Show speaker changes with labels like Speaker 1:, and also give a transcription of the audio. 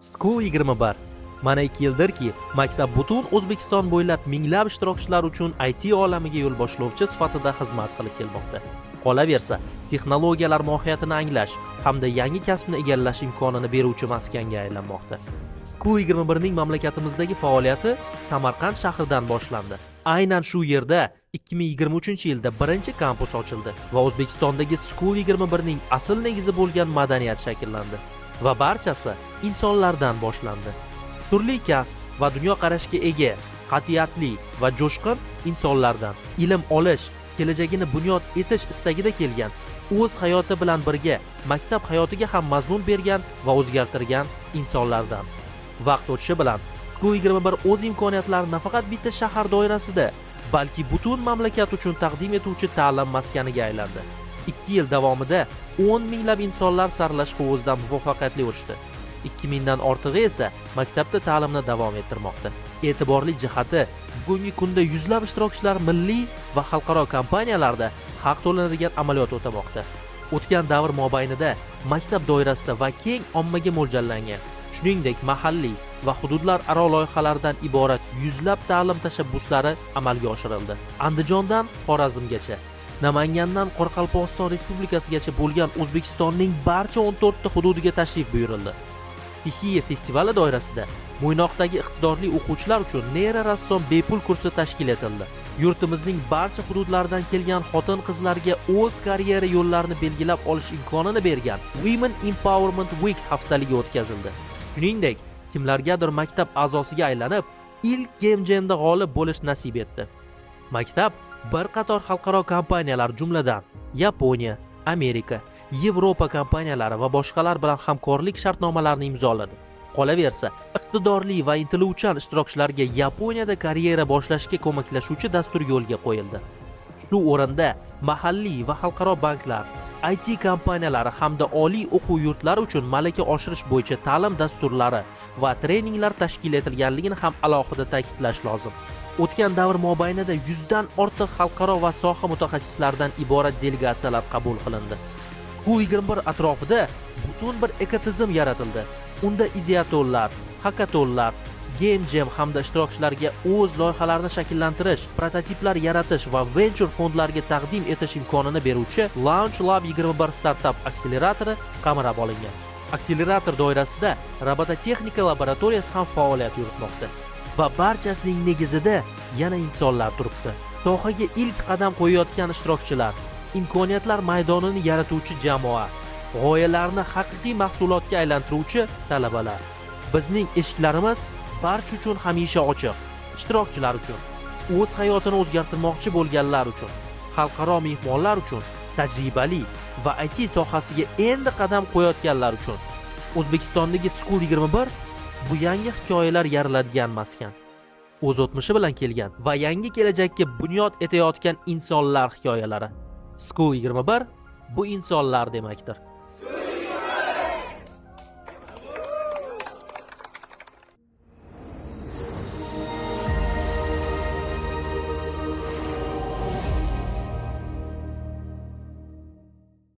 Speaker 1: School 21. Mana 2 yildirki, maktab butun O'zbekiston bo'ylab minglab ishtirokchilar uchun IT olamiga yo'l boshlovchi sifatida xizmat qilib kelmoqda. Qolaversa, texnologiyalar mohiyatini anglash hamda yangi kasbni egallash imkonini beruvchi maskanga aylanmoqda. School 21 ning mamlakatimizdagi faoliyati Samarqand shahridan boshlandi. Aynan shu yerda 2023-yilda birinchi kampus ochildi va O'zbekistondagi School 21 ning asl negizi bo'lgan madaniyat shakllandi. Va barchasi insonlardan boshlandi. Turli kasb va dunyoqarashga ega, qat'iyatli va jo'shqin insonlardan ilm olish, kelajagini bunyod etish istagida kelgan, o'z hayoti bilan birga maktab hayotiga ham mazmun bergan va o'zgartirgan insonlardan. Vaqt o'tishi bilan School 21 o'z imkoniyatlarini nafaqat bitta shahar doirasida, balki butun mamlakat uchun taqdim etuvchi ta'lim maskaniga aylandi. 2 yil davomida 10 minglab insonlar saralash hovuzidan muvaffaqiyatli o'tishdi. 2000 dan ortig'i esa maktabda ta'limni davom ettirmoqda. E'tiborli jihati, bugungi kunda yuzlab ishtirokchilar milliy va xalqaro kompaniyalarda haq to'lanadigan amaliyot o'tamoqda. O'tgan davr mobaynida maktab doirasida va keng ommaga mo'ljallangan, shuningdek mahalliy va hududlararo loyihalardan iborat yuzlab ta'lim tashabbuslari amalga oshirildi. Andijondan Xorazmgacha, Namangandan Qoraqalpog'iston Respublikasigacha bo'lgan O'zbekistonning barcha 14 ta hududiga tashrif buyurildi. Stixiya festivali doirasida Mo'ynoqdagi iqtidorli o'quvchilar uchun Nera rassom bepul kursi tashkil etildi. Yurtimizning barcha hududlaridan kelgan xotin-qizlarga o'z karyera yo'llarini belgilab olish imkonini bergan Women Empowerment Week haftaligi o'tkazildi. Shuningdek, kimlargadir maktab a'zosiga aylanib, ilk Game Jam'da g'olib bo'lish nasib etdi. Maktab bir qator xalqaro kompaniyalar, jumladan Yaponiya, Amerika, Yevropa kompaniyalari va boshqalar bilan hamkorlik shartnomalarini imzoladi. Qolaversa, iqtidorli va intiluvchan ishtirokchilarga Yaponiyada karyera boshlashga ko'maklashuvchi dastur yo'lga qo'yildi. Shu o'rinda mahalliy va xalqaro banklar, IT kompaniyalari hamda oliy o'quv yurtlari uchun malaka oshirish bo'yicha ta'lim dasturlari va treninglar tashkil etilganligini ham alohida ta'kidlash lozim. O'tgan davr mobaynida 100 dan ortiq xalqaro va soha mutaxassislaridan iborat delegatsiyalar qabul qilindi. School 21 atrofida butun bir ekotizim yaratildi. Unda ideatonlar, hakatonlar, Game Jam hamda ishtirokchilarga o'z loyihalarini shakllantirish, prototiplar yaratish va venture fondlarga taqdim etish imkonini beruvchi Launch Lab 21 startap akseleratori qamrab olingan. Akselerator doirasida robototexnika laboratoriyasi ham faoliyat yuritmoqda. Va barchasining negizida yana insonlar turibdi. Sohaga ilk qadam qo'yayotgan ishtirokchilar, imkoniyatlar maydonini yaratuvchi jamoa, g'oyalarni haqiqiy mahsulotga aylantiruvchi talabalar. Bizning eshiklarimiz barcha uchun hamisha ochiq. Ishtirokchilar uchun, o'z hayotini o'zgartirmoqchi bo'lganlar uchun, xalqaro mehmonlar uchun, tajribali va IT sohasiga endi qadam qo'yayotganlar uchun. O'zbekistondagi School 21 bu yangi hikoyalar yaraladigan maskan. O'z o'tmishi bilan kelgan va yangi kelajakka bunyod etayotgan insonlar hikoyalari. School 21 bu insonlar demakdir.